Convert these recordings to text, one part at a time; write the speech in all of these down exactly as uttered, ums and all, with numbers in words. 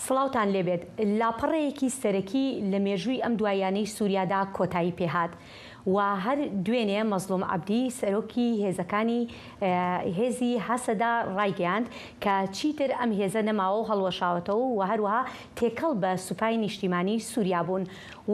سڵاوتان لێبێت. لاپەڕەیەکی سەرەکی لە مێژووی ئەم دواییانەی سووریادا کۆتایی پێهات و هەر دوێنێ مەزلوم عەبدی، سەرۆکی هێزەکانی، ئە، هێزی هەسەدا ڕایگەیاند کە چیتر ئەم هێزە نەماوە و هەڵوەشاوەتەوە و هەروەها تێکەڵ بە سوپای نیشتیمانی سووریا بوون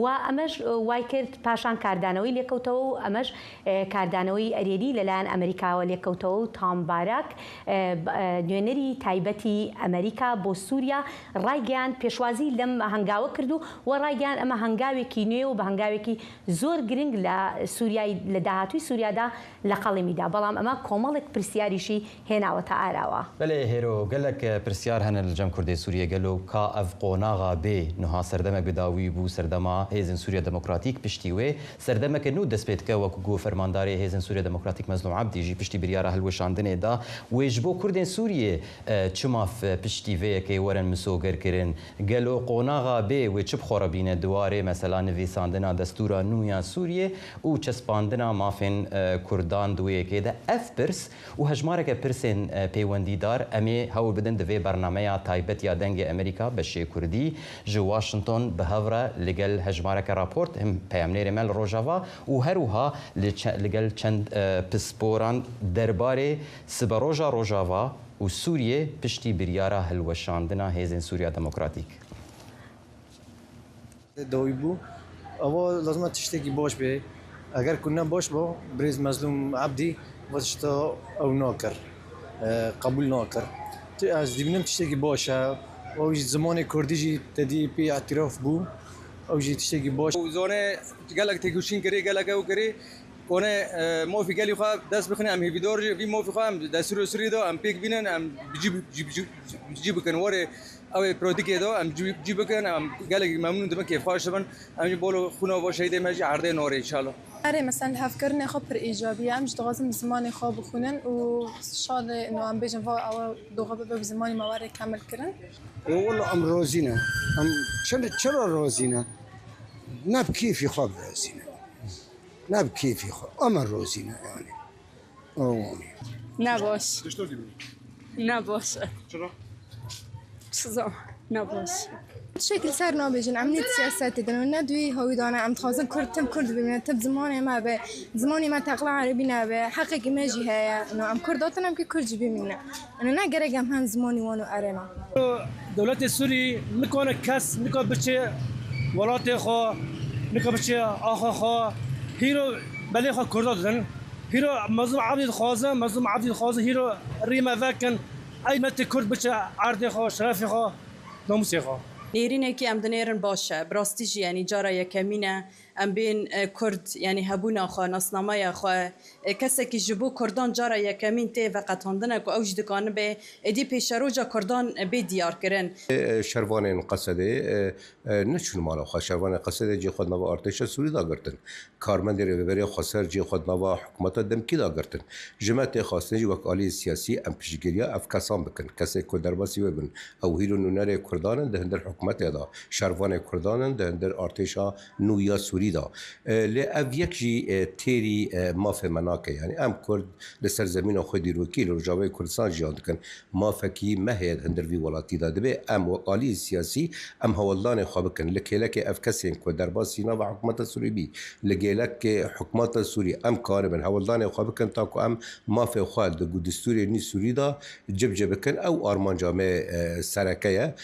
و ئەمەش وای کرد پاشان کاردانەوەی لێکەوتەوە و ئەمەش، ئە، کاردانەوەی ئەرێنی لەلایەن ئەمریکاوە لێکەوتەوە و تام باراک، ئە، ب-، ئە، نوێنەری تایبەتی ئەمریکا بۆ سووریا ڕایگەیاند پێشوازی لەم هەنگاوە کرد و وە ڕایگەیاند ئەمە هەنگاوێکی نوێ و بە هەنگاوێکی زۆر گرنگ لە سووریای، لە داهاتووی سووریادا لە قەڵیمیدا، بەڵام ئەمە کۆمەڵێک پرسیاریشی هێناوەتە ئاراوە. بەلێ هێرۆ، گەلک پرسیار هەنە لە جەم کوردێ سووریە، گەلۆ کا ئەڤ قۆناغا بێ نوها سەردەمەک بداوی بوو، سەردەما هێزن سووریە دموکراتیک پشتی وێ سەردەمەکە نوو دەست پێ دکە، وەکو گو فەرماندارێ هێزن سووریە دموکراتیک مەزلوم عەبدی ژی پشتی بریارە هەلوەشاندنێ دا، وێ ji bo kurdên Sûriyê، ئە، çima f-، piştî vê yekê werin misoger kirin? Gelo qonaxa bê wê çi bi xwe re bîne di warê mesela nivîsandina destûra nû ya Sûriyê û çespandina mafên, e, Kurdan di wê yekê de? Ev pirs û hejmareke pirsên, e, peywendîdar em ê hewl bidin di vê bernameya taybet ya Dengê Amerîka beşê Kurdî ji Washington bi hev re li gel hejmareke raport him peyamnêrê me li Rojava û her wiha li çe-, li gel çend, e, pisporan derbarê siberoja Rojava û Sûriyê piştî biryara hilweşandina Hêzên Sûriya Demokratîk. Dawî bû. Ava lazim e tiştekî baş bê. Eger ku ne baş ba, birêz Mezlûm Ebdî va tişta ew nakir, e, qebûl nakir. Tu, ez dibînim tiştekî baş e. Ew jî zimanê kurdî jî te dî pê îtiraf bû. Ew jî tiştekî baş. Û zane gelek têkoşîn kirê, gelek ew kirê. Kone, e, mafî gelî xwe dest bixine, em hêvîdar jî vî mafî xwe em destûrê Sûriyê de em pêk bînin, em bi cî, bi cî, bi cî, bi cî bikin. Warê ew ê pratîkê de em cî, cî bikin, em gelekî memnûn dibin, kêfxweş dibin. Em jî bolo xwîna va şehîdê me jî erdê norê înşallah. Erê, mesela li hevkirinê xwe pir îcabî ye. Em jî dixwazin bi zimanê xwe bixwînin û şalê no em bêjin va ew doxa bibe bi zimanê me were kemil kirin. Walla em razî ne. Em çi, çira razî ne? Ne bi kêfî xwe bi razî ne. Ne bi kêfî xwe. Ama rozî ne yani. Awanî. Ne baş. Tişta dibî. Ne baş. Çira? Çi zam? Ne baş. Şekil ser nabêjin, em nê siyasetê din, ne duî hawî dane, em dixwazin Kurd, tim Kurd bimîne, tim zimanê me be, zimanê me teqla Erebî nebe, heqekî me jî heye. No, em Kurd hatin, em ki Kurd jî bimîne. Yanî ne gerek em hin zimanî wan û erêna. Dewletê Sûrî nikane kes nika biçe welatê xwe, nika biçe axa xwe. Hîro belê xwe Kurda didin. Hîro Mezlûm Ebdî dixwaze, Mezlûm Ebdî dixwaze hîro rî me vekin. Ey metê Kurd biçe erdê xwe, şerefê xwe, namûsê xwe. Nêrînekî em dinêrin baş e. Bi rastî jî, yanî cara yekemîn e. Em bên, e, Kurd, yanî hebûna xwe, nasnameya xwe, e, kesekî ji bo Kurdan cara yekemîn tê veqetandine ku ew jî dikanibe êdî pêşeroja Kurdan, e, bê diyarkirin. E, şervanên Qesedê, e, e, neçûn mala xwe. Şervanên Qesedê cihê xwe di nava artêşa Sûrî de girtin. Karmendê Rêveberiya Xweser cihê xwe di nava hikûmeta demkî de girtin. Ji me tê xwestin jî wek aliyê siyasî em piştgiriya ev kesan bikin. Kesên ku derbasî wê bin, ew hîro nûnerê Kurdan in di hundir hikûmetê de. Şervanê Kurdan in di hundir artêşa nû ya Sûrî de. E, lê ev yek jî, e, têrî, e, mafê me nake. Yanî em Kurd li ser zemîna xwe dîrokî li Rojavayê Kurdistan jiyan dikin. Mafekî me heye di hundir vî welatî de. Dibê em wek aliyê siyasî em hewldanê xwe bikin. Li kêlekê ev kesên ku derbasî nava hikûmeta Sûrî bî, li kêlekê hikûmeta Sûrî em karibin hewldanê xwe bikin ta ku em mafê xwe di gu-, destûrê nî Sûrî de cibci bikin. Ew armanca me, e, sereke ye.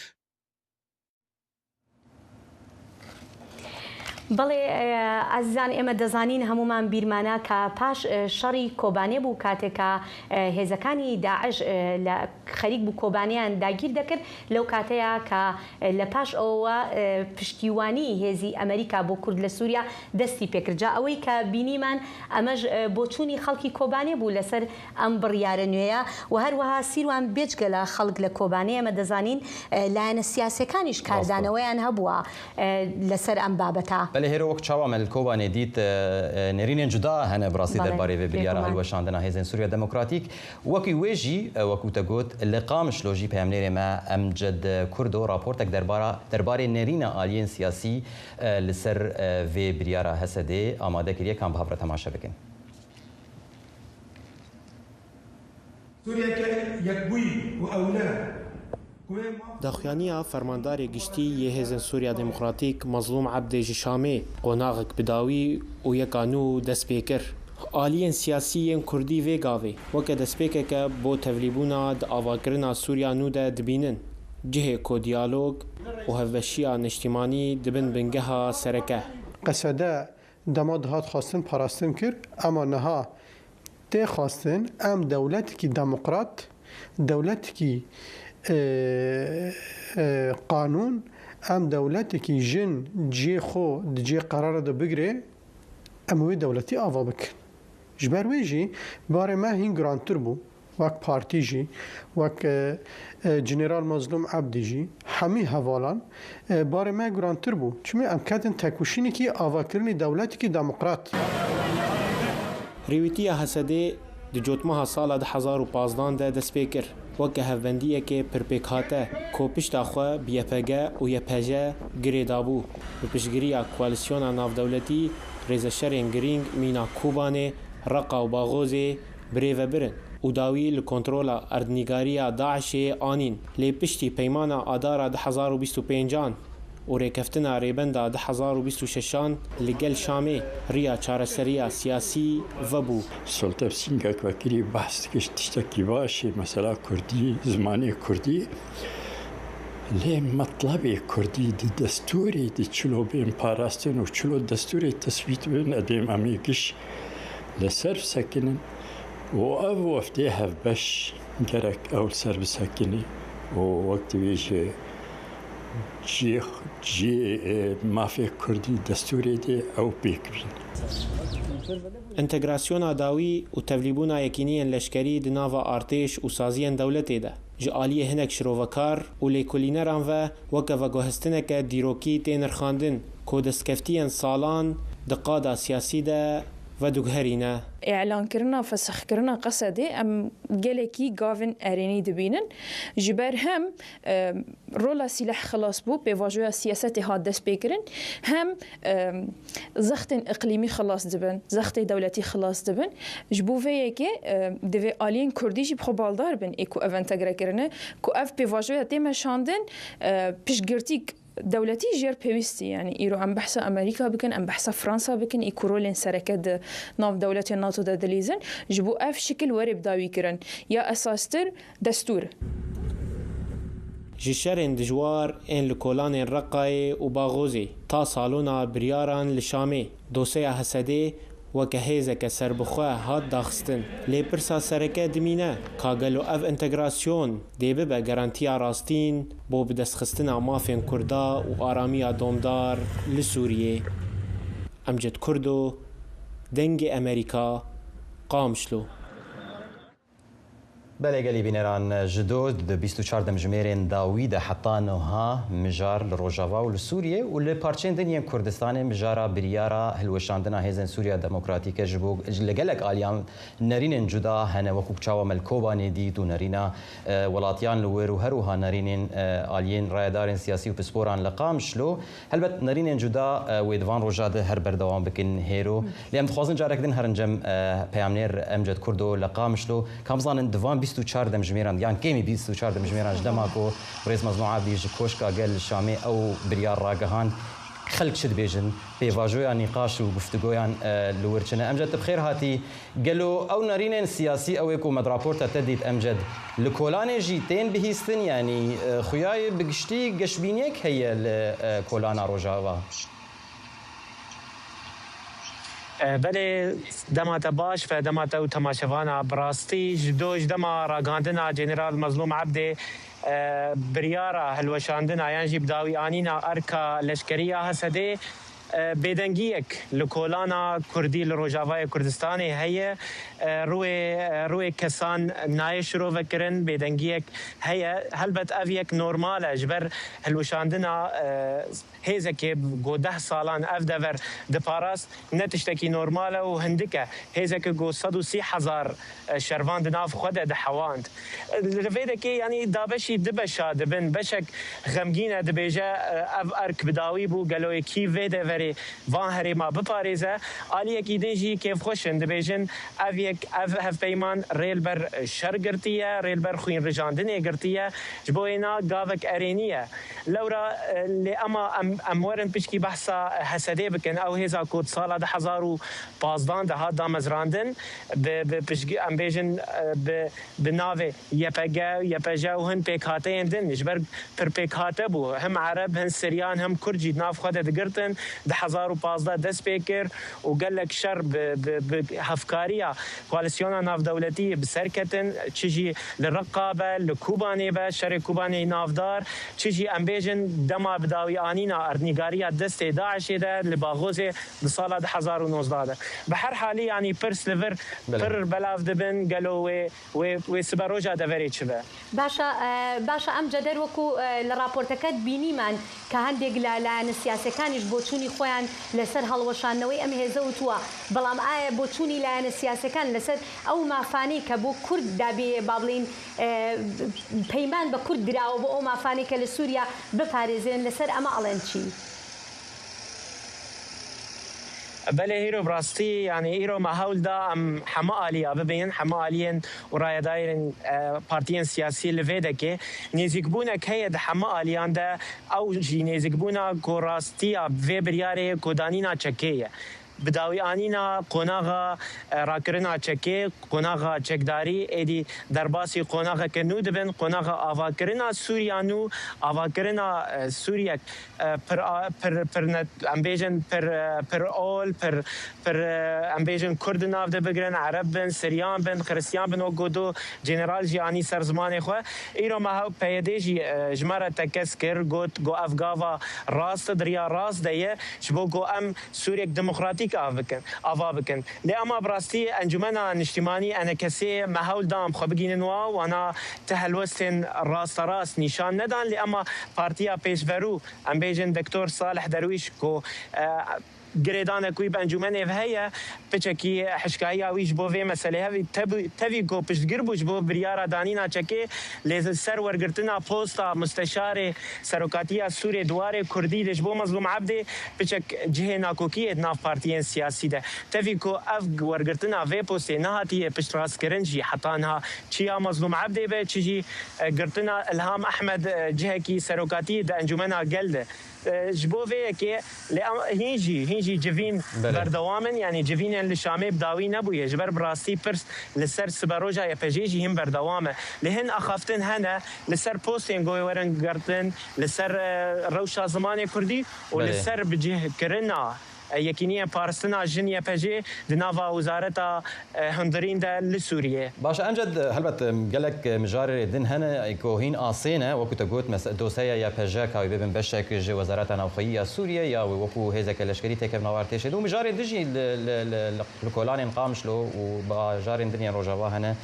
بەڵێ، ئە، ئازیزان، ئێمە دەزانین، هەمومان بیرمانە کە پاش، ئە، شەڕی کۆبانێ بوو، کاتێکا، ئە، هێزەکانی داعش، ئە، لە خەریک بوو کۆبانیان داگیر دەکرد، لەو کاتەیە کە، ئە، لە پاش ئەوەوە، ئە، پشتیوانی هێزی ئەمریکا بۆ کورد لە سووریا دەستی پێکرد. جا ئەوەی کە بینیمان، ئەمەش، ئە، بۆچوونی خەڵکی کۆبانێ بوو لەسەر ئەم بڕیارە نوێیە و هەروەها سیروان بێجگە لە خەڵک لە کۆبانێ، ئێمە دەزانین، ئە، لایەنە سیاسیەکانیش ڕاستە. کاردانەوەیان هەبووە، ئە، لەسەر ئەم بابەتە. بەلێ هێرۆ، وەک چاوا me li Kobanê dît، ئە، ئە، nêrînên cuda hene bi rastî بەڵێ، derbarê vê biryara بێگومان. هەلوەشandina Hêzên Sûriya Demokratîk. Wekî wê jî، ئە، wekû te got، li Qamişlo jî peyamnêrê me Emced Kurdo raportek derbara, derbarê nêrîna aliyên siyasî، ئە، li ser، ئە، vê biryara Hesedê amade kiriye. Kan bi hev re temaşe bikin. Sûriyeke yekbûyî û ew ne Daxuyaniya Fermandarê Giştî yê Hêzên Sûriya Demokratîk Mezlûm Ebdê ji Şamê qonaxek bi dawî û yeka nû dest pê kir. Aliyên siyasî yên Kurdî vê gavê weke destpêkeke bo tevlîbûna di avakirina Sûriya nû de dibînin, cihê ku diyalog û hevbeşiya niştîmanî dibin bingeha sereke. Qesede dema dihat xwestin parastin kir, ema niha tê xwestin em dewletekî demokrat, dewletekî, e, e, qanûn, em dewletekî jin cihê xwe di cihê qerara de bigire, em wê dewletî ava bikin. Ji ber wê jî barê me hîn girantir bû. Wek partî jî, wek, e, e, General Mazlûm Ebdî jî, hemî hevalan, e, barê me girantir bû. Çimê em ketin tekoşînekî avakirinî dewletekî demokrat. Rêwîtiya Hesedê di cotmeha sala du hezar û pazdan de dest pê kir. Weke hevbendiyekê pirpêkhate ku pişta xwe bi Y P G û Y P J girê dabû, bi piştgiriya koalîsyona navdewletî rêzeşerên girîng mîna Kobanê, Reqa û Baxozê birêve birin û dawî li kontrola erdnîgariya DAIŞê anîn. Lê piştî peymana Adara du hezar û bîst û pêncan û rêkeftina Rêbenda du hezar û bîst û şeşan li gel Şamê riya çareseriya siyasî vebû. Soltev Singek vekirî behs dikir, tiştekî baş e, mesela Kurdî, zimanê Kurdî. Lê metlebê Kurdî di destûrê de çilo bên parastin û çilo destûrê teswît bin, edêm em ê giş li ser bisekinin û ev weftê hevbeş gerek ew li ser bisekinî û wek dibêje cih, cih, e, mafê Kurdî destûrê de ew pêk bîn. Entegrasyona dawî û tevlîbûna yekîniyên leşkerî di nava artêş û saziyên dewletê de, ji aliyê hinek şirovekar û lêkolîneran ve weke veguhestineke dîrokî tê nirxandin ku destkeftiyên salan di qada siyasî de vediguherîne. Îlankirina fesixkirina Qesedê em gelekî gavin erênî dibînin. Ji ber hem, e, rola sîleh xilas bû, pêvajoya siyasetê hat destpêkirin, hem, e, zextên iqlîmî xilas dibin, zextê dewletî xilas dibin. Ji bo vê yekê, e, divê aliyên Kurdî jî bi xwe baldar bin ê ku ev entegre kirine, ku ev pêvajoya tê meşandin, e, piştgirtîk dewletî jêr pêwîstî, yanî îro em behsa Amerîka bikin, em behsa Fransa bikin, ê ku rolên sereke di nav dewletên NATO de dilîzin, ji bo ev şikil were bi dawî kirin. Ya esastir, destûr. Ji şerên dijwar ên li kolanên Reqayê û Baxozê ta salona biryaran li Şamê, doseya Hesedê weke hêzeke serbixwe hat daxistin. Lê pirsa sereke dimîne ka gelo ev entegrasyon dê bibe garantiya rastîn bo bidestxistina mafên Kurda û aramiya domdar li Sûriyê? Emced Kurdo, Dengê Amerîka, Qamişlo. Belê gelî bîneran, ji do di bîst û çar demjimêrên dawî de heta niha mijar li Rojava û li Sûriyê û li parçeyên din yên Kurdistanê mijara biryara hilweşandina Hêzên Sûriya Demokratîk e ji bo, li gelek aliyan nerînên cuda hene, wekû çawa me li Kobanê dît û nerîna, e, welatiyan li wir û her wiha nerînên, e, aliyên rayedarên siyasî û pisporan li Qamişlo. Helbet nerînên cuda, e, wê di van roja de her berdewam bikin hêro. Lê em dixwazin carek din herin cem, e, peyamnêr Emced Kurdo li Qamişlo. Ka em bizanin di van bîst û çar demjimêran, yan kêmî bîst û çar demjimêran ji dema ku Rêz Mezlûm Abdî ji Koşka Gel li Şamê ew biryar ragihand, xelk çi dibêjin? Pêvajoya nîqaş û guftûgoyan, e, li wir çi ne? Emced, tu bi xêr hatî. Gelo ew nerînên siyasî ew ê ku me di raporta te dît, Emced, li Kolanê jî tên bihîstin, yanî, e, xuyayê bi giştî geşbîniyek heye li, e, Kolana Rojava? E, belê, dema te baş ve dema te û temaşevana bi rastî ji do ji dema ragihandina General Mezlûm Ebdê, e, biryara hilweşandina yan jî bi dawî anîna erka leşkerî ya Hesedê, e, bêdengiyek li kolana Kurdî li Rojavayê Kurdistanê heye. E, rûyê, e, rûyê kesan nayê şirove kirin, bêdengiyek heye. Helbet ev yek normal e, ji ber hilweşandina, e, hêzekê ku deh salan ev dever diparast, ne tiştekî normal e û hindik e. Hêzeke ku sed û sî hezar, e, şervan di nav xwe de dihewand. Li vê dekê, yanî, dabeşî du beşa dibin. Beşek xemgîn e, dibêje, e, ev erk bi dawî bû, gelo yekî vê deverê van herêma biparêze. Aliyekî din jî kêfxweş in, dibêjin ev yek, ev hevpeyman rê li ber şer girtiye, rê li ber xwînrijandinê girtiye. Ji bo wêna gavek erênî ye. Lewra, e, lê ema em, em werin pişkî behsa Hesedê bikin. Ew hêza ku di sala du hezar û pazdan de hat damezrandin, bi, bi piştgi-, em bêjin, e, bi, bi navê Y P G, Y P J û hin pêkhateyên din, ji ber pir pêkhate bû. Him Ereb, hin Siryan, him Kurd jî di nav xwe de digirtin. Du hezar û pazdeh dest pê kir û gelek şer bi, bi, bi hevkariya koalîsyona navdewletî bi ser ketin. Çi jî li Reqa be, li Kobanê be, şerê Kobanê navdar, çi jî em bêjin dema bi dawî anîna erdnîgariya destê DAIŞê de li Baxozê di sala du hezar û nozdeh de. Bi her halî, yanî pirs li vir Belê. Pir belav dibin, gelo wê, wê, wê siberoja deverê çi be? باشە، ئە، باشە، ئەم جەدەر وەکو، ئە، لە ڕاپۆرتەکەت بینیمان کە هەندێک لە لایەنە سیاسیەکانیش بۆچوونی خۆیان لەسەر هەڵوەشاندنەوەی ئەم هێزە وتووە. بەڵام ئایا بۆچوونی لایەنە سیاسیەکان لەسەر ئەو مافانەی کە بۆ کورد دابێ، با بڵێن، ئە، پەیمان بە کورد دراوە بۆ ئەو مافانەی کە لە سووریا بپارێزرێن، لەسەر ئەمە ئەڵێن چی؟ Belê hîro bi rastî, yanî îro me hewl da em heme aliya bibînin, heme aliyên û rayedayên, e, partiyên siyasî li vê dekê. Nêzîkbûnek heye di heme aliyan de, ew jî nêzîkbûna ku rastiya vê biryarê ku danîna çekê ye. Bi dawî anîna qonaxa, e, rakirina çekê, qonaxa çekdarî, êdî derbasî qonaxeke nû dibin, qonaxa avakirina Sûriya nû, avakirina, e, Sûriyek, e, pir a-, pir, pir net, em bêjin pir, e, pir ol, pir, pir, e, em bêjin Kurd di nav de bigirin, Ereb bin, Siryan bin, Xiristiyan bin, wek goto General jî anî ser zimanê xwe. Îro me hew P Y D jî, e, ji me re tekez kir, got, got ev gava rast e, di riya rast de ye, ji bo ku em Sûriyek demokratîk av bikin, ava bikin. Lê ema bi rastî Encûmena Niştîmanî, E N K S'ê, me hewl da em xwe bigînin wa, wana ti helwestên rasterast nîşan nedan, lê ema partiya pêşverû, em bêjin Doktor Salih Derwîş ku, e, girêdanek wî bi encûmenê ve heye, piçekî hişkahiya wî ji bo vê meselê hevî tebû-, tevî ku piştgir bû ji bo biryara danîna çekê, lê ser wergirtina posta musteşarê serokatiya Sûrê di warê kurdî de ji bo Mezlûm Ebdê piçek cihê nakokiyê di nav partiyên siyasî de. Tevî ku ev wergirtina vê postê nehatiye piştrastkirin jî heta niha çi ya Mezlûm Ebdê be, çi jî, e, girtina Îlham Ehmed, e, cihekî serokatî di Encûmena Gel de. E, ji bo vê yekê, lê em, hîn jî, hîn jî civîn Belê. berdewam in, yanî civînên li Şamê bi dawî nebûye. Ji ber bi rastî pirs li ser siberoja Y P G jî hîn berdewam e. Lê hin axaftin hene li ser postên ku wê werin girtin, li ser, e, rewşa zimanê kurdî û li Belê. ser bicihkirina, e, yekîniyên parastina jin Y P G di nava wezareta e, hundirîn de li Sûriyê. Baş e, Emced, helbet, e, gelek, e, mijarê din hene, e, ku hîn asê ne, wekû te got, mes-, doseya Y P G ka wî bibin beşek ji Wezareta Navxweyî ya Sûriyê, ya wê wekû hêzeke leşkerî têkevin nav artêşê de. Û mijarê din jî li, li, li, li, li kolanên Qamişlo û bajarên din yên Rojava hene.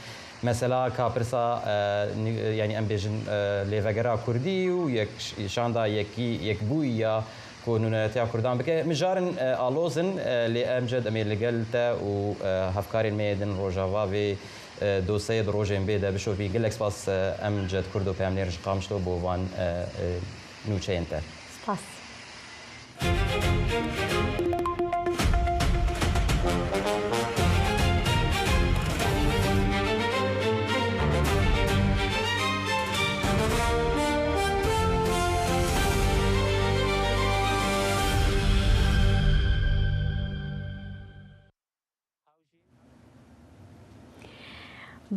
Mesela ka pirsa, e, ni-, yanî em bêjin, e, lêvegera Kurdî û yek-, şanda yekî, yekbûyî ya ku nûneretiya Kurdan bike. Mijarin, e, aloz in, e, lê Emced, em ê li gel te û, e, hevkarên me yê din Rojava vê, e, doseyê di rojên bê de bişopî. Gelek spas, e, Emced Kurdo peyamnêr ji Qamişlo bo van, e, e, nûçeyên te. Spas.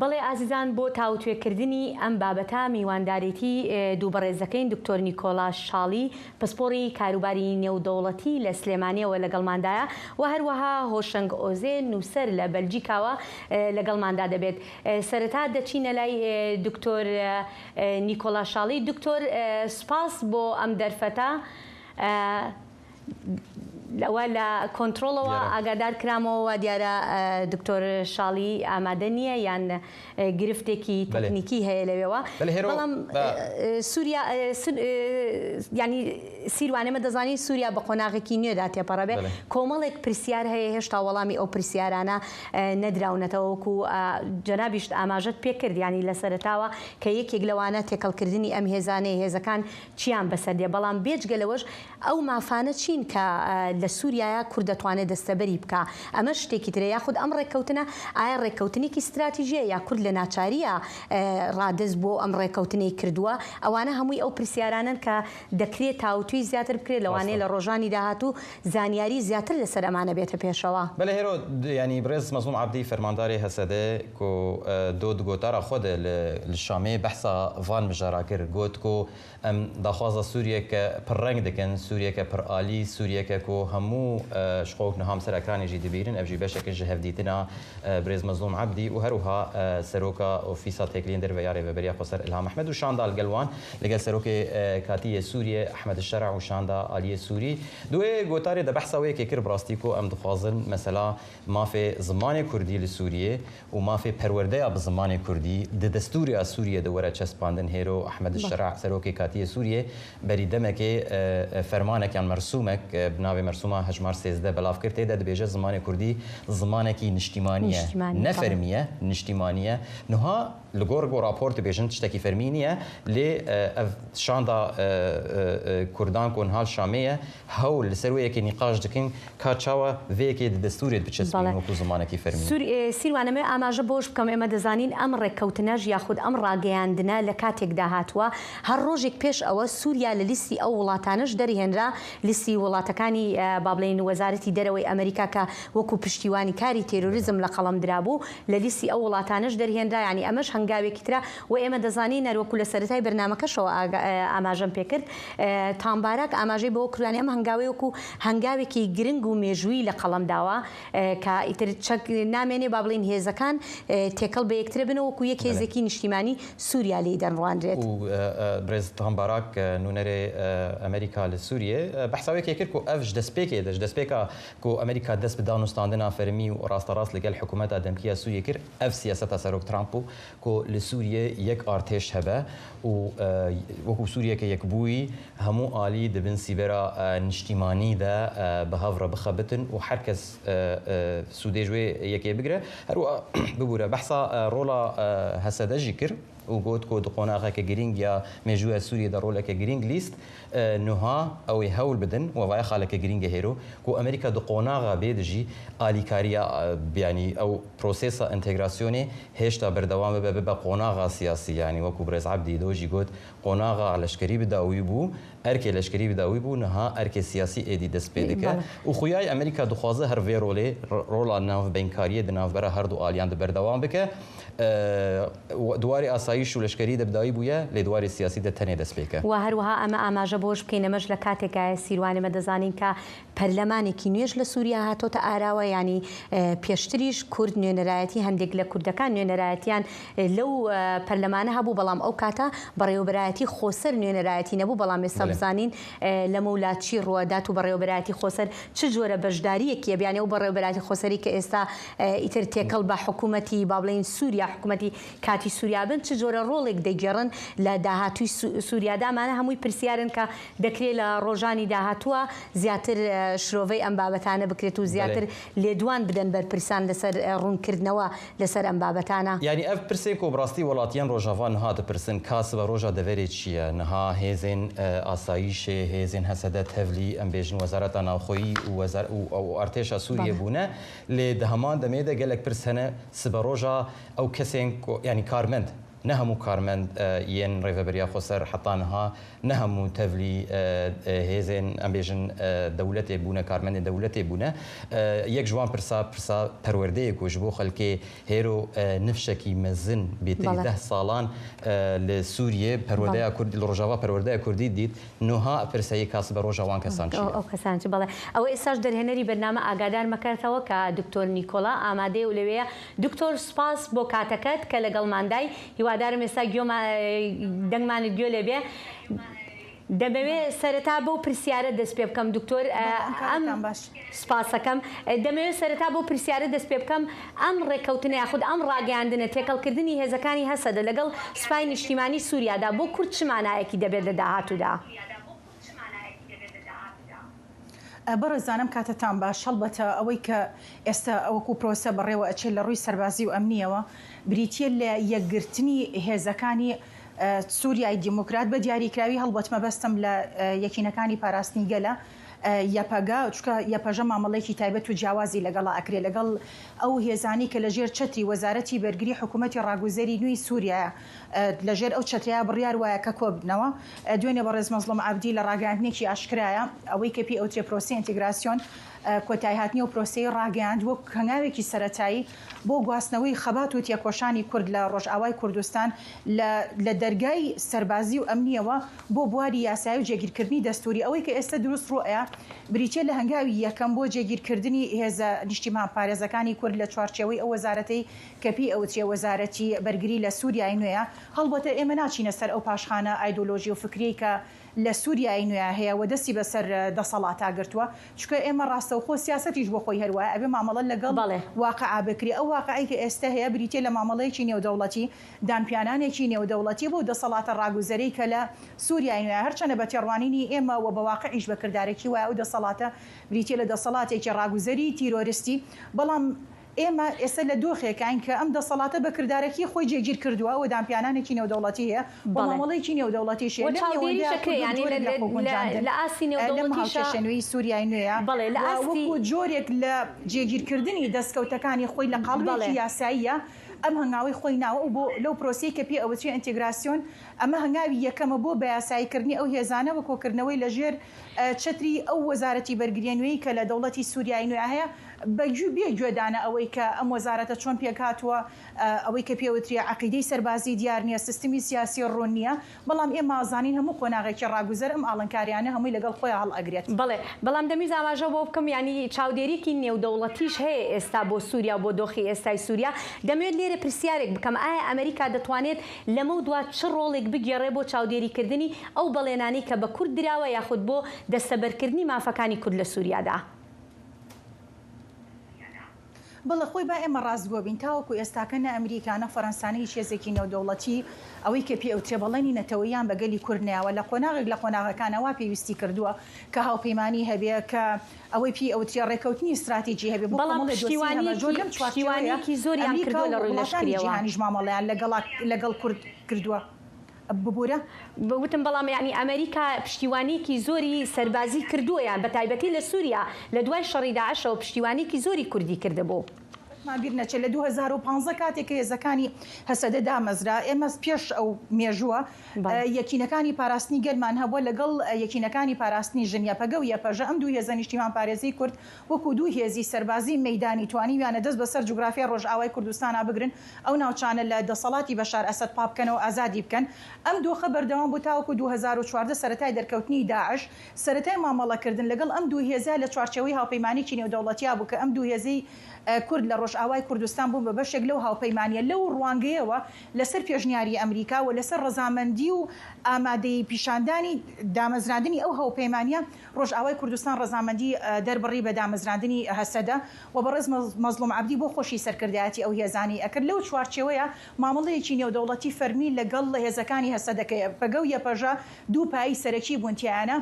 بەڵێ ئازیزان، بۆ تاوتوێکردنی ئەم بابەتە میواندارێتی، ئێ، دوو بەڕێزەکەین، دکتۆر نیکۆلا شاڵی، پسپۆڕی کاروباری نێودەوڵەتی لە سلێمانیەوە لەگەڵماندایە و هەروەها هۆشەنگ ئۆزێ، نووسەر لە بەلجیکاوە، ئێ، لەگەڵماندا دەبێت. ئێ، سەرەتا دەچینە لای، ئێ، دکتۆر، ئێ، ئێ، نیکۆلا شاڵی. دکتۆر، ئێ، سپاس بۆ ئەم دەرفەتە. ئێ، ئەوە لە کۆنترۆڵەوە دیارە. ئاگادار کرامەوە، وا دیارە، ئە، دکتۆر شاڵی ئامادە نییە یان، ئە، گرفتێکی بەڵێ. تەکنیکی هەیە لەوێوە. بەڵێ، هێرۆ، بەڵام، بە- ئە، ئە، سووریا، ئە، سن-، ئە، یعنی سیروانێ مە دەزانی سووریا بە قۆناغێکی نوێدا تێپەڕە بێ. بەڵێ. کۆمەڵێک پرسیار هەیە، هێشتا وەڵامی ئەو پرسیارانە، ئە، نەدراونەتەوە، وەکو، ئە، جەنابیشت ئاماژەت پێکرد، یعنی لە سەرەتاوە کە یەکێک لەوانە تێکەڵکردنی ئەم هێزانەیە، هێزەکان چیان بەسەر دێ. بەڵام بێجگە لەوەش ئەو مافانە چین کە، ئە، لە سووریایە کورد دەتوانێت دەستەبەری بکا. ئەمە شتێکی ترە، یاخود ئەم ڕێککەوتنە ئایا ڕێککەوتنێکی استراتیژیە یا کورد لە ناچاریە، ئێ، ڕادەست بۆ ئەم ڕێککەوتنەی کردووە؟ ئەوانە هەمووی ئەو پرسیارانن کە دەکرێت تاوتوی زیاتر بکرێت، لەوانەیە ڕاستە. لە ڕۆژانی داهاتوو زانیاری زیاتر لەسەر ئەمانە بێتە پێشەوە. بەڵێ هێرۆ، د-، ینی بڕێز مەزلوم عەبدی، فەرماندارێ هەسەدە، کو، ئە، دۆ دگۆتارە خۆ دە لە، لە شامێ بەحسا ڤان مژارا کرد. گوت کو ئەم داخوازە سووریەکە پڕ ڕەنگ دەکەن، سووریەکە پڕ ئالی، سووریەکە کو هەموو، ئە، شقۆک نهام سەر ئەکرانێ ژی دەبیرن، ئەو ژی بەشێکن ژە هەڤدیتنا، ئە، برێز مەزلوم عەبدی و هەروها، ئە، سەرۆکە ئۆفیسا تێکلین دەرڤە یارێ ڤەبەریا خۆسەر ئیلهام ئەحمەد و شاندا لەگەڵ وان، لەگەڵ سەرۆکێ، ئە، کاتیە سووریە ئەحمەد شەرع و شاندا ئالیە سووری. دوێ گۆتارێ دە بەحسا وەیەکێ کرد بڕاستی کو ئەم دخوازن مەسەلا مافێ زمانێ کوردی لە سووریە و مافێ پەروەردەیە بە زمانێ کوردی، دە دەستووریا سووریە دە وەرە چەسپاندن. هێرۆ ئەحمەد بەڵێ. شەرع سەرۆکێ کاتیە سووریە بەری دەمەکێ، ئە، ئە، فەرمانێک یان مەرسوومێک، ئە، بناوێ مەرسووما هەژمار سێزدە بەلاف کرد، تێدە دەبێژە زمانێ کوردی زمانێکی نیشتیمانیە. نیشتیمانی، نە بەڵێ. فەرمیە، نیشتیمانیە. نها لە گۆڕ گۆ راپۆرت بێژن تشتێکی فەرمی نییە، لێ، ئە، ئەڤ شاندا، ئە، ئە، ئە، کوردان کۆنهال شامەیە، هەوڵ لەسەر وەیەکێ نیقاش دکن، کا چاوە وەیەکێ دە دەستوورێت بچەسپین بەڵێ. وەکو زمانێکی فەرمی. سوور-، ئێ، سیروانەمە ئاماژە بۆش بکەم، ئێمە دەزانین ئەم ڕێککەوتنەش یاخود ئەم ڕاگەیاندنە لە کاتێکدا هاتووە، هەر ڕۆژێک پێش ئەوە سووریا لە لیستی ئەو وڵاتانەش دەرهێنرا، لیستی وڵاتەکانی، ئە، با بڵێن وەزارەتی دەرەوەی ئەمریکا کە وەکو پشتیوانی کاری تێرۆریزم لە قەڵەم درابوو، لە لیستی ئەو وڵاتانەش دەرهێنرا، یعنی ئەمەش هەنگاوێکی ترە و ئێمە دەزانین هەر وەکو لە سەرەتای بەرنامەکەشەوە ئاگا-، ئە، ئاماژەم پێکرد. ئە، تامباراک ئاماژەی بەوە کردوانی ئەم هەنگاوەیە وەکو هەنگاوێکی گرنگ و مێژووی لە قەڵەمداوە، ئە، کە ئیتر چەک نامێنێ با بڵین هێزەکان، ئە، تێکەڵ بە یەکترە بنە وەکو یەک بەڵێ. هێزێکی نیشتیمانی سووریا لێی دەنڕوانرێت. و، ئە، ئە، برێز تامباراک، ئە، نوونەرێ، ئە، ئەمریکا لە سووریە، ئە، بەحساوێکێ کرد کو ئەڤ ژ دەستپێکێ دەژ دەستپێکە کو ئەمریکا دەست بە دانوستاندنا فەرمی و ڕاستەڕاست لەگەل حکوومەتا دەمکیە سووریە کرد، ئەڤ سیاسەتا سەرۆک ترامپ بوو کو لە سووریە یەک ئارتێش هەبە و، ئە، وەکو سووریەکە یەکبووی هەموو ئالی دەبن سیبەرا، ئە، نیشتیمانی دە، ئە، بە هەڤرە بخەبتن و هەر کەس، ئە، ئە، سوودێ ژوێ یەکێ بگرە. هەروە ببوورە بەحسا، ئە، ڕۆڵا، ئە، هەسەدە ژی کرد و گوت کو دە قۆناغەکە گرنگ یا مێژووە سووریە دە ڕۆلەکە گرنگ لیست، ئە، نوها ئەوەی هەول بدن و وایە خالەکە گرنگە هێرو کو ئەمریکا دە قۆناغا بێ دژی ئالیکاریا، ئە، بیانی ئەو پرۆسێسا ئینتەگراسیۆنێ هێشتا بەردەوام ببە، ببە قۆناغا سیاسی، یعنی وەکو برێز عەبدی دۆژی گوت، قۆناغا لەشکری بداوی بوو، ئەرکێ لەشکری بداوی بوو، نها ئەرکێ سیاسی ئێدی دەست پێ دکە. بەڵێ. و خویای ئەمریکا دخوازە هەر ڤێ ڕۆلێ، ڕ-، ڕۆڵا ناوبەینکاریە دە ناوبەرە هەردوو ئالیان دە بەردەوام بکە. ئە، و-، دوارێ ئاسایش و لەشکری دە بداوی بووە، لێ دوارێ سیاسی دە تەنێ دەست پێکە. و هەروەها ئەمە ئاماژە بۆش بکەین، ئەمەش لە کاتێکایە سیروانێمە دەزانین کە پەرلەمانێکی نوێش لە سووریا هاتۆتە ئاراوە، یعنی، ئە، پێشتریش کورد نوێنەرایەتی، هەندێک لە کوردەکان نوێنەرایەتیان، ئە، لەو، ئە، پەرلەمانە هەبوو، بەڵام ئەو کاتە بەڕێوەبەرایەتی خۆسەر نوێنەرایەتی نەبوو، بەڵام ئێستا بەڵێ. بزانین، ئە، لەمە ولا چی ڕووەدات و بەڕێوەبەرایەتی خۆسەر چ جۆرە بەشداریەکی هەبێ، یعنی ئەو بەڕێوەبەرایەتی خۆسەری کە ئێستا، ئە، ئیتر تێکەڵ بە حکوومەتی، با بڵێن سووریا، حکوومەتی کاتی سووریا بن، چ جۆرە ڕۆڵێک دەگێڕن لە داهاتووی سو-، سووریادا؟ ئەمانە هەمووی پرسیارن کە دەکرێت لە ڕۆژانی داهاتووە زیاتر، ئە، شرۆڤەی ئەم بابەتانە بکرێت و زیاتر بەڵێ. لێدوان بدەن بەرپرسان لەسەر، ئە، ڕوونکردنەوە لەسەر ئەم بابەتانە. یعنی ئەڤ پرسێک و بڕاستی وڵاتیان ڕۆژاڤا نها دپرسن، کا سبە ڕۆژا دەڤەرێ چییە؟ نها هێزێن، ئە، ئاساییشێ، هێزێن هەسەدە تەڤلی، ئەم بێژن وەزارەتا ناوخۆیی و وەزار-، و، و ئەرتێشا سووریە بەڵێ. بوونە، لێ دە هەمان دەمێدە گەلێک پرس هەنە، سبە ڕۆژا ئەو کەسێن کو-، یعنی کارمەند، نە هەموو کارمەند، ئە، یەن ڕێڤەبەریا خۆسەر حەتا نها، نە هەموو تەڤلی، ئە، ئە، هێزێن، ئەم بێژن، ئە، دەولەتێ بوونە، کارمەندێ دەولەتێ بوونە. ئە، یەک جوان پرسا، پرسا پەروەردەیەک و ژ بۆ خەلکێ هێرو، ئە، نفشەکی مەزن بێتری بەڵێ. دە ساڵان، ئە، لە سووریە پەروەردەیە بەڵێ. کوردی، لە ڕۆژاڤا پەروەردەیە کوردی دیت، نوها پرسەیە کاسبە ڕۆژاوان کەسان ئەو، چییە؟ ئەو کەسان چی؟ بەڵێ. ئەوە ئێستاش دەرهێنەری بەرنامە ئاگادار مەکەرتەوە کە دکتۆر نیکۆلا ئامادەیە و لەوەیە. دکتۆر، سپاس بۆ کاتەکەت کە لەگەڵماندای. هیوادارم ئێستا گوێما-، دەنگمانت گوێ لێ بێ. دەمەوێ سەرەتا بەو پرسیارە دەست پێ بکەم، دکتۆر. ئە، بەڵێ، ئەم کارەکان ئەم باش. سپاسەکەم. ئە، دەمەوێت سەرەتا بۆ پرسیارە دەست پێ بکەم. ئەم ڕێککەوتنە یاخود ئەم ڕاگەیاندنە تێکەڵکردنی هێزەکانی هەسەدە لەگەڵ سوپای نیشتیمانی سووریادا بۆ کورد چ مانایەکی دەبێت لە داهاتوودا؟ ئە، بەڕێزانم کاتتان باش. هەڵبەتە ئەوەی کە ئێستا ئەوەکو پرۆسە بەڕێوە ئەچێت لە ڕووی سەربازی و ئەمنیەوە، بریتیە لە یەکگرتنی هێزەکانی، ئە، سووریای دیموکرات بە دیاریکراوی. هەڵبەت مەبەستم لە، ئە، یەکینەکانی پاراستنی گەلە، یەپەگە، چونکە یەپەژە مامەڵەیەکی تایبەت و جیاوازی لەگەڵا ئەکرێ، لەگەڵ ئەو هێزانەی کە لە ژێر چەتری وەزارەتی بەرگری حکوومەتی ڕاگوزەری نوێی سووریایە، لەژێر ئەو چەترەیە بڕیار وایە کە کۆببنەوە. دوێنێ بەڕێز مەزڵوم عەبدی لە ڕاگەیاندنێکی ئاشکرایە، ئەوەی کە پێی ئەوترێ پرۆسەی ئینتیگراسیۆن، کۆتایهاتنی و پرۆسەی ڕاگەیاند وەک هەنگاوێکی سەرەتایی بۆ گواستنەوەی خەبات و تێکۆشانی کورد لە ڕۆژئاوای کوردستان لە، لە دەرگای سەربازی و ئەمنیەوە بۆ بواری یاسایی و جێگیرکردنی دەستووری. ئەوەی کە ئێستا دروست ڕوئەیە، بریتیە لە هەنگاوی یەکەم بۆ جێگیرکردنی هێزە نیشتیمان پارێزەکانی کورد لە چوارچێوەی ئەو وەزارەتەی کە پێی ئەوترێ وەزارەتی بەرگری لە سووریای نوێیە. هەڵبەتە ئێمە ناچینە سەر ئەو پاشخانە ئایدۆلۆژی و فکریەی کە لە سووریای نوێیە هەیە و دەستی بەسەر دەسەڵاتا گرتووە، چونکە ئێمە ڕاستەوخۆ سیاسەتیش بۆ خۆی هەروایە ئەبێ مامەڵە لەگەڵ بەڵێ. واقعا بکرێ. ئەو واقعی کە ئێستا هەیە بریتیە لە مامەڵەیەکی نێودەوڵەتی، دانپیانانێکی نێودەوڵەتی بۆ دەسەڵاتە ڕاگوزەرەی کە لە سووریای نوێیە، هەرچەندە بە تێڕوانینی ئێمە و بە واقعیش بە کردارەکی وایە ئەو دەسەڵاتە بریتیە لە دەسەڵاتێکی ڕاگوزەری تیرۆریستی، بەڵام ئێمە ئێستا لە دۆخێکاین کە ئەم دەسەڵاتە بە کردارەکی خۆی جێگیر کردووە و دانپیانانێکی نێودەوڵەتی هەیە و بەڵێ. مامەڵەیەکی نێودەڵەتیشە و لەم نێوەندەیە چاودێریشە کورد کرێ، و یعنی جۆرێک لە، لە لە، خۆگونجاندن لە ئاستی لەم نێودەوڵەتیشە هاوکێشە نوێی سووریای نوێیە بەڵێ، لە و ئاستی وەکو جۆرێک لە جێگیرکردنی دەستکەوتەکانی خۆی لە قاڵبێکی بەڵێ. یاساییە ئەم هەنگاوی خۆی ناوە و بۆ لەو پرۆسەی کە پێ ئەوترێ ئینتیگراسیۆن، ئەمە هەنگاوی یەکەمە بۆ بەیاساییکردنی ئەو هێزانە و کۆکردنەوەی لە ژێر، ئە، چەتری ئەو وەزارەتی بەرگریە نوێی کە لە دەوڵەتی سووریای نوێ هەیە، بە گوێ، بێ گوێدانە ئەوەی کە ئەم وەزارەتە چۆن پێک هاتووە، ئە، ئەوەی کە پێ وترێ عەقیدەی سەربازی دیار نییە، سیستمی سیاسی ڕوون نییە، بەڵام ئێمە ئازانین هەموو قۆناغێکی ڕاگوزەر ئەم ئاڵنکاریانە هەمووی لەگەڵ خۆیان هەڵئەگرێت. بەڵێ، بەڵام دەمویست ئاماژە بۆ بکەم، یعنی چاودێریکی نێودەوڵەتیش هەیە ئێستا بۆ سووریا و بۆ دۆخی ئێستای سووریا. دەمەوێت لێرە پرسیارێک بکەم، ئایا ئەمریکا دەتوانێت لەمەو دوا چ ڕۆڵێک بگێڕێ بۆ چاودێریکردنی ئەو بەڵێنانەی کە بە کورد دراوە یاخود بۆ دەستەبەرکردنی مافەکانی کورد لە سووریادا؟ بەڵێ، خۆی با ئێمە ڕاستگۆ بین، تاوەکو ئێستاکە نە ئەمریکا، نە فەرەنسا، نە هیچ هێزێکی نێودەوڵەتی ئەوەی کە پێ ئەوترێ بەڵێنی نەتەوەییان بە گەلی کورد نەیاوە، لە قۆناغێک لە قۆناغەکانە وا پێویستی کردووە کە هاوپەیمانی هەبێ، کە ئەوەی پێ ئەوترێ ڕێکەوتنی استراتیجی هەبێ بۆ بەڵام کۆمەڵی دۆستی هەمەجۆر. لەم چوارچێوەیە پشتیوانیەکی زۆریان ئەمریکا کردووە لە و ڕووی وڵاتانی لەشکریەوە. جیهانیش مامەڵەیان لەگەڵا-، لەگەڵ کورد کردووە. ببورە. بوتم بەڵام یعنی ئەمریکا پشتیوانیەکی زۆری سەربازی کردووە، یان بە تایبەتی لە سووریا لە دوای شەڕی داعشەوە پشتیوانیەکی زۆری کوردی کردبوو. مان بیر نەچێت لە دوو هەزار و پازدە کاتێک کە هێزەکانی هەسەدە دامەزرا، ئێمە پێش ئەو مێژووە، بەڵێ. ئە، یەکینەکانی پاراستنی گەلمان هەبووە لەگەڵ، ئە، یەکینەکانی پاراستنی ژن، یەپەگە و یەپەژە. ئەم دوو هێزە نیشتیمان پارێزی کورد وەکو دوو هێزی سەربازی مەیدانی توانیویانە دەست بەسەر جوگرافیای ڕۆژئاوای کوردستانا بگرن، ئەو ناوچانە لە دەسەڵاتی بەشار ئەسەد پاک بکەنەوە، ئازادی بکەن. ئەم دۆخە بەردەوام بوو تاوەکو دوو هەزار و چواردە، سەرەتای دەرکەوتنی داعش، سەرەتای مامەڵەکردن لەگەڵ ئەم دوو هێزە لە چوارچێوەی هاوپەیمانێکی نێودەوڵەتیا بوو کە ئەم دوو هێزەی، ئە، کورد لە ڕۆژئاوای کوردستان بوون بە بەشێک لەو هاوپەیمانیە. لەو ڕوانگەیەوە لەسەر پێشنیاری ئەمریکا و لەسەر ڕەزامەندی و ئامادەی پیشاندانی دامەزراندنی ئەو هاوپەیمانیە ڕۆژئاوای کوردستان ڕەزامەندی، ئە، دەربڕی بە دامەزراندنی هەسەدە و بەڕێز مەز-، مەزڵوم عەبدی بۆ خۆشی سەرکردایەتی ئەو هێزانی ئەکرد. لەو چوارچێوەیە مامەڵەیەکی نێودەوڵەتی فەرمی لەگەڵ هێزەکانی هەسەدەکە، پەگە و یەپەژە دوو پایی سەرەکی بوون تیایانە،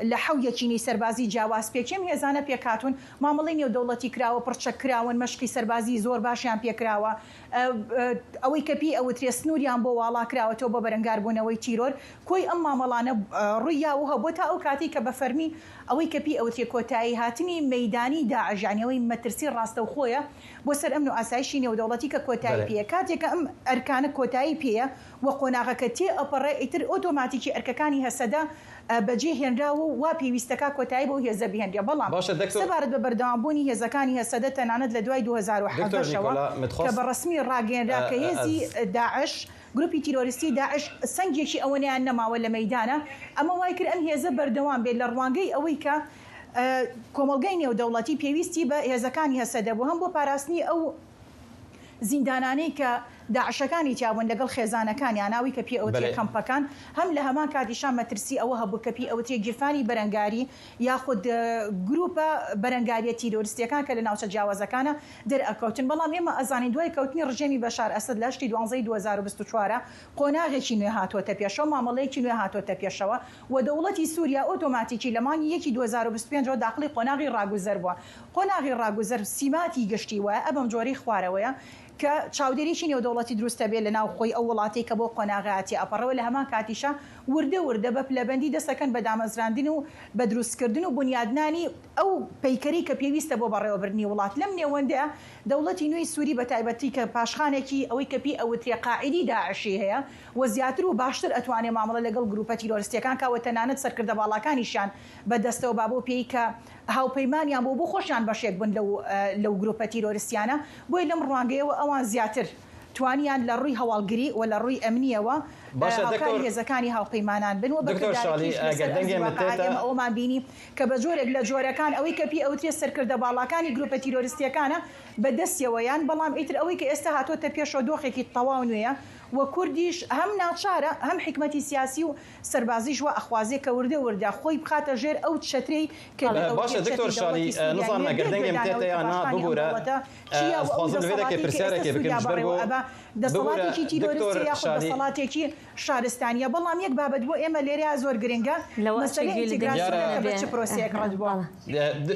لە حەو یەکینی سەربازی جیاواز پێکێم هێزانە پێکهاتوون، مامەڵەی نێودەوڵەتی کراوە، پڕچەک کراون، مەشقی سەربازی زۆر باشیان پێکراوە. ئە، ئە، ئەوەی کە پێی ئەوترێ سنووریان بۆ واڵا کراوەتەوە بۆ بەرەنگاربوونەوەی تیرۆر. کۆی ئەم مامەڵانە، ئە، ڕووی یاوە بۆ تا ئەو کاتی کە بە فەرمی ئەوەی کە پێی ئەوترێ کۆتایی هاتنی مەیدانی داعش، یعنی ئەوەی مەترسی ڕاستەوخۆیە بۆ سەر ئەمن و ئاسایشی نێودەوڵەتی کە کۆتایی بەڵێ. پێیە. کاتێک کە ئەم ئەرکانە کۆتایی پێیە و قۆناغەکە تێ ئەپەڕێ، ئیتر ئۆتۆماتیکی ئەرکەکانی هەسەدە، ئە، بەجێ هێنرا و وا پێویستەکە کۆتایی بۆ هێزە بهێنرێ. بەڵام باشە، دکتۆر. سەبارەت بە بەردەوامبوونی هێزەکانی هەسەدە تەنانەت لە دوای دوو هەزار و حەڤدە شەوە دکتۆر نیکۆلا، من دخواست، کە بە ڕەسمی ڕاگەیەنرا ئە، کە ئە، هێزی ئەز داعش، گروپی تیرۆریستی داعش سنگێکی ئەوەنەیان نەماوە لە مەیدانە. ئەمە وای کرد ئەم هێزە بەردەوام بێت لە ڕوانگەی ئەوەی کە، ئە، کۆمەڵگەی نێودەوڵەتی پێویستی بە هێزەکانی هەسەدە بوو، هەم بۆ پاراستنی ئەو زیندانانەی کە داعشەکانی تیابوون لەگەڵ خێزانەکانیان، ئەوەی کە پێ ئەوترێ بەڵێ. کەمپەکان، هەم لە هەمان کاتیشا مەترسی ئەوە هەبوو کە پێ ئەوترێ گیرفانی بەرەنگاری یاخود، ئە، گروپە بەرەنگاریە تیرۆریستیەکان کە لە ناوچە جیاوازەکانە دەرئەکەوتن. بەڵام ئێمە ئەزانین دوای کەوتنی ڕژێمی بەشار ئەسەد لە هەشتی دوانزەی دوو هەزار و بیست و چوارە قۆناغێکی نوێ هاتووەتە پێشەوە، مامەڵەیەکی نوێ هاتووەتە پێشەوە و دەوڵەتی سووریا ئۆتۆماتیکی لە مانگی یەکی دوو هەزار و بیست و پێنج ەوە داخڵی قۆناغی ڕاگوزەر بووە. قۆناغی ڕاگوزەر سیماتی گشتی وایە، ئەبەم جۆرەی خوارەوەیە کە چاودێریی نێودەوڵەتی دەوڵەتی دروست هەبێت لە ناو خۆی ئەو وڵاتەی کە بۆ قۆناغی هاتیە ئەپەڕێ و لە هەمان کاتیشا وردە وردە بە پلەبەندی دەست ئەکەن بە دامەزراندن و بە دروستکردن و بنیادنانی ئەو پەیکەرەی کە پێویستە بۆ بەڕێوەبردنی وڵات. لەم نێوەندەیە دەوڵەتی نوێی سووری بە تایبەتی کە پاشخانێکی ئەوەی کە پێی ئەوترێ قاعیدی داعشی هەیە و زیاتر و باشتر ئەتوانێ مامەڵە لەگەڵ گروپە تیرۆریستیەکان کا و تەنانەت سەرکردە باڵاکانیشیان بەدەستەوە با بۆ پێی کە هاوپەیمانیان بۆ بۆ خۆشیان بەشێک بن لەو، لەو گروپە تیرۆریستیانە. بۆیە لەم ڕوانگەیەوە ئەوان زیاتر توانیان لە ڕووی هەواڵگری و لە ڕووی ئەمنیەوە، باشە، ئە، هاوکاری دکتۆر، هێزەکانی هاوپەیمانان بن و بە دکتۆر کردارەکیش شالی، لەسەر ئەگەر ئەرزی دەنگێ من واقعە تێتە ئێمە ئەومان بینی کە بە جۆرێک لە جۆرەکان ئەوەی کە پێی ئەوترێ سەرکردە باڵاکانی گروپە تیرۆریستیەکانە بەدەستیەوەیان، بەڵام ئیتر ئەوەی کە ئێستا هاتۆتە پێشەوە دۆخێکی تەواو نوێیە و کوردیش هەم ناچارە، هەم حکمەتی سیاسی و سەربازیش وا ئەخوازێ کە وردە وردە خۆی بخاتە ژێر ئەو چەترەی کە بێ ئەو باشە، دکتۆر شالی، نزانم ئەگەر دەنگێ من تێتە یان نا، ببوورە. ئەز خوازم لە وێ دەکێ پرسیارێکێ بکەم، ji ber ku دەسەڵاتێکی تیرۆریستی یاخود دەسەڵاتێکی شارستانیە. بەڵام یەک بابەت بۆ ئێمە لێرەیە زۆر گرنگە، مەسەلەی ئینتیگراسیۆنەکە بە چ پرۆسەیەک ڕەت بووە.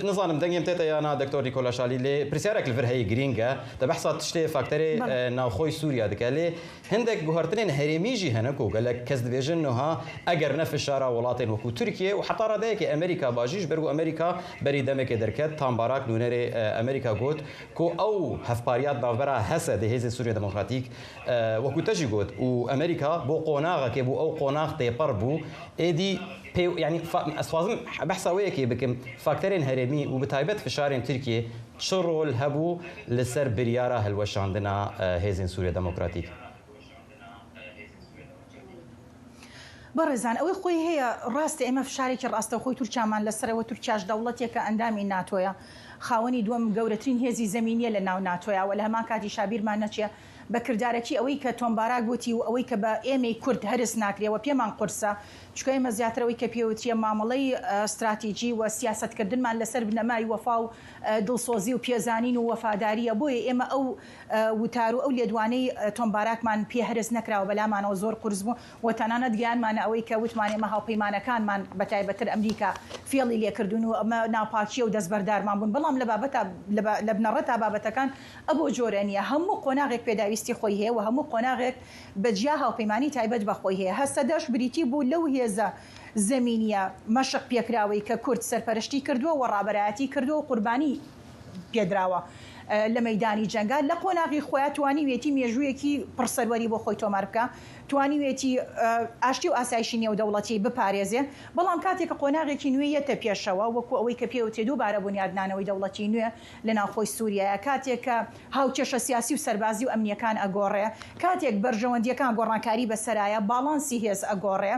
نزانم دەنگێم تێتە یان نا، دکتۆر نیکۆلا شالی، lê pirsiyarek li vir heye girîng e. Te behsa tiştê fakterê, e, navxwe yê Sûriya dike. Lê hindek guhertinên herêmî jî hene ku gelek kes dibêjin, niha eger ne fişara welatên wekû Tirkiye û heta radeyekê Amerîka ba jî, ji ber ku Amerîka berî demekê derket, Tom Barak, nûnerê, e, Amerîka got ku ew hevpariya di navbera Hesedê, Hêzên Sûriya Demokratîk, e, wekû te jî got, û Amerîka bo qonaxekê bû, ew qonax têper bû, êdî pê, yanî fa-, ez dixwazim behsa wê yekê bikim, fakterên herêmî û bi taybet fişarên Tirkiyê çi rol hebû li ser biryara hilweşandina, e, Hêzên Sûriya Demokratîk? بەڕێزان، ئەوەی خۆی هەیە، ڕاستە، ئێمە فشارێکی ڕاستەوخۆی تورکیامان لەسەرەوە، تورکیاش دەوڵەتێکە ئەندامی ناتۆیە، خاوەنی دووەم گەورەترین هێزی زەمینیە لە ناو ناتۆیە و لە هەمان کاتیشا بیرمان نەچێ بە کردارەکی ئەوەی کە تۆم باراک گوتی و ئەوەی کە بە ئێمەی کورد هەرس ناکرێ و پێمان قورسە، چونکە ئێمە زیاتر ئەوەی کە پێوتریە مامەڵەی، ئە، استراتیجی و سیاستکردنمان لەسەر بنەمای وەفا و، ئە، دڵسۆزی و پێزانین و وەفاداریە. بۆیە ئێمە ئەو، ئە، وتار و ئەو لێدوانەی، ئە، تۆم باراکمان پێ هەرس نەکراوە، بەلامانەوە زۆر قورس بوو و تەنانەت گەیانمانە ئەوەی کە وتمان ئێمە هاوپەیمانەکانمان بە تایبەتتر ئەمریکا فێڵی لێکردوون و ئەمە ناپاکیە و دەستبەردارمان بوون. بەڵام لە بابەتە، لە با-، لە بنەڕەتا بابەتەکان ئەبۆ جۆرە نییە. هەموو قۆناغێک پێداویستی خۆی هەیە و هەموو قۆناغێک بە جیا هاوپەیمانی تایبەت بە خۆی هەیە. هەسەدەش بریتی بوو لەو هێزە زەمینیە مەشق پێکراوەی کە کورد سەرپەرشتی کردووە و ڕابەرایەتی کردووە و قوربانی پێدراوە، ئە، لە مەیدانی جەنگا. لە قۆناغی خۆیان توانیوێتی مێژوویەکی پڕسەروەری بۆ خۆی تۆمار بکە، توانیوێتی، ئە، ئاشتی و ئاسایشی نێودەوڵەتی بپارێزێ. بەڵام کاتێک کە قۆناغێکی نوێ یەتە پێشەوە، وەکو ئەوەی کە پێوتێ دووبارە بنیادنانەوەی دەوڵەتی نوێ لە ناوخۆی سووریایە، کاتێک کە هاوکێشە سیاسی و سەربازی و ئەمنیەکان ئەگۆڕێ، کاتێک بەرژەوەندیەکان گۆڕانکاری بەسەرایە، باڵانسی هێز ئەگۆڕێ،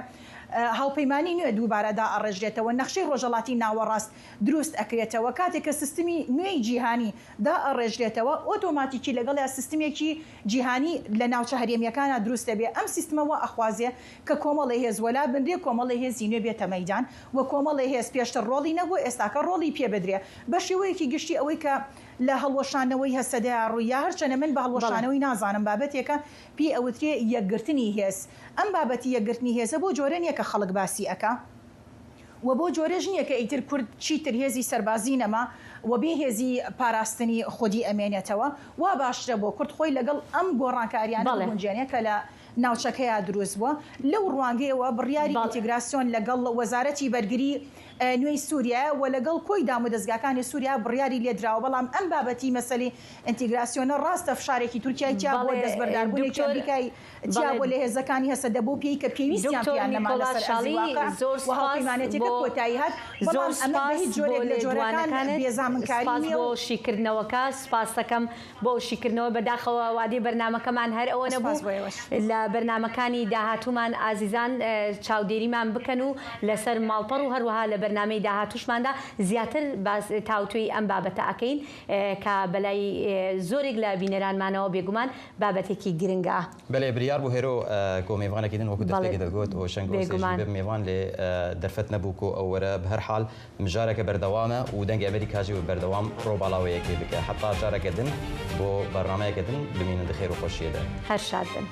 ئە، هاوپەیمانی نوێ دووبارە دائەڕێژرێتەوە، نەخشەی ڕۆژهەڵاتی ناوەڕاست دروست ئەکرێتەوە. کاتێک کە سیستمی نوێی جیهانی دائەڕێژرێتەوە، ئۆتۆماتیکی لەگەڵیا سیستمێکی جیهانی لە ناوچە هەرێمیەکانە دروست دەبێ. ئەم سیستمە وا ئەخوازێ کە کۆمەڵی هێز وەلا بنرێ، کۆمەڵی هێزی نوێ بێتە مەیدان و کۆمەڵی هێز پێشتر ڕۆڵی نەبوو، ئێستاکە ڕۆڵی پێ بدرێ. بە شێوەیەکی گشتی ئەوەی کە لە هەڵوەشانەوەی هەسەدەیا ڕووی، یا هەرچەنە من بە هەڵوەشانەوەی نازانم، بابەتێکە پێی ئەوترێ یەکگرتنی هێز. ئەم بابەتی یەکگرتنی هێزە بۆ جۆرە نییە کە خەڵک باسی ئەکا. و بۆ جۆرەش نییە کە ئیتر کورد چیتر هێزی سەربازی نەما و بێ هێزی پاراستنی خودی ئەمێنێتەوە. وا باشترە بۆ کورد خۆی لەگەڵ ئەم گۆڕانکاریانە بڵێ. بگونجێنێ کە لە ناوچەکەیا دروست بووە. لەو ڕوانگەیەوە بڕیاری بڵێ. ئینتیگراسیۆن لەگەڵ وەزارەتی بەرگری، ئە، نوێی سووریایە و لەگەڵ کۆی دام و دەستگاکانی سووریا بڕیاری لێدراوە. بەڵام ئەم بابەتی مەسەلی ئینتیگراسیۆنە ڕاستە فشارێکی تورکیای تیا بۆ بەڵێ، دەستبەرداربوونێکی دکتۆر، ئەمریکای تیا بۆ لە هێزەکانی هەسەدە بۆ پێی کە پێویستیان پێیان نەما لەسەر ئەرزی واقع و هاوپەیمانێتێکە کۆتایی هات. بەڵام ئەمە بە هیچ جۆرێک لە جۆرەکان بێزامنکاری نییە و بۆ شیکردنەوەکە سپاس دەکەم، بۆ شیکردنەوە. بەداخەوە وادی بەرنامەکەمان هەر ئەوە نەبوو. لە بەرنامەکانی داهاتوومان ئازیزان، ئە، چاودێریمان بکەن و لەسەر ماڵپەڕ و هەروەها لە بەرنامەی داهاتووشماندا زیاتر باس تاوتوێی ئەم بابەتە ئەکەین، ئە، کە بەلای، ئە، زۆرێک لە بینەرانمانەوە بێگومان بابەتێکی گرنگە. بەڵێ، بریار بوو هێرۆ، ئە، کۆ mêvanekî din wekû بەڵێ. دەفتێکی دەگوت û şeng û بێگومان. Sêjî بێ mêvan lê، ئە، derfet nebû ku ew were bi her hal mijareke berdewam e û Dengê Amerîka jî wê berdewam robala wê yekê bike. Heta careke din bo bernameyeke din bimînin di xêr û xweşiyê de. Her şad bin.